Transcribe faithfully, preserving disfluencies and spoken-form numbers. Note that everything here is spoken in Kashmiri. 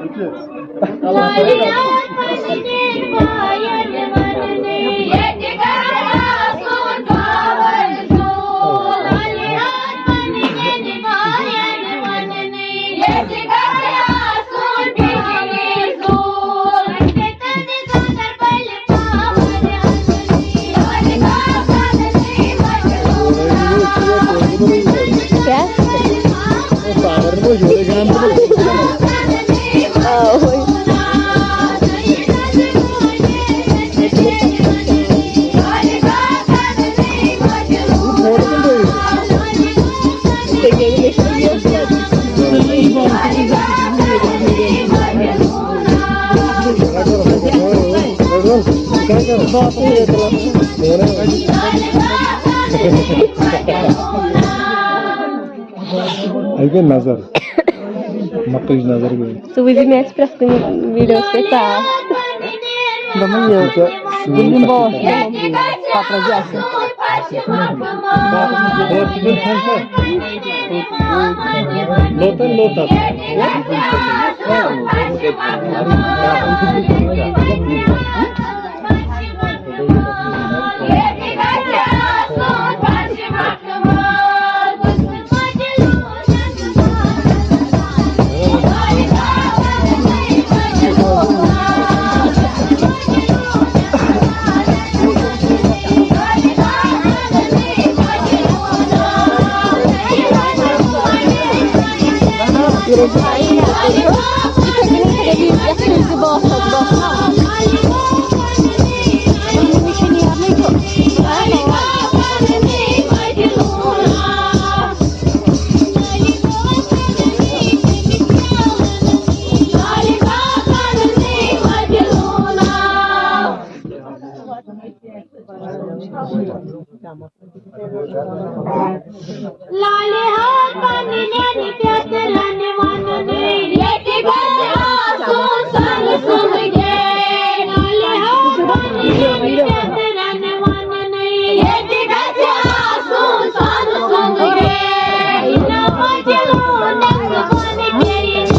کیٛاہ؟ آ، اوے۔ اَتہِ گٔے نظر۔ مۄکٕج نظر گٔے۔ ژٕ وٕچھ زِ مےٚ آسہِ پرٛٮ۪تھ کُنہِ ویٖڈیوَس پٮ۪ٹھ ژاس۔ دوٚپمَے یہِ، یہِ چھِ ییٚلہِ یِم باس چھِ، پَتہٕ روزِ اَصٕل۔ لوتَن، لوتَن۔ لالہِ ہا پننٮ۪ن پیٚترن وَننٕے، ییٚتہِ گژھِ آسُن سۄنہٕ سُنٛد گیٹ۔ لالہِ ہا پننٮ۪ن پیٚترن وَننٕے، ییٚتہِ گژھِ آسُن سۄنہٕ سُنٛد گیٹ۔ نہ مجنوٗنس بۄنہٕ پیٚیہِ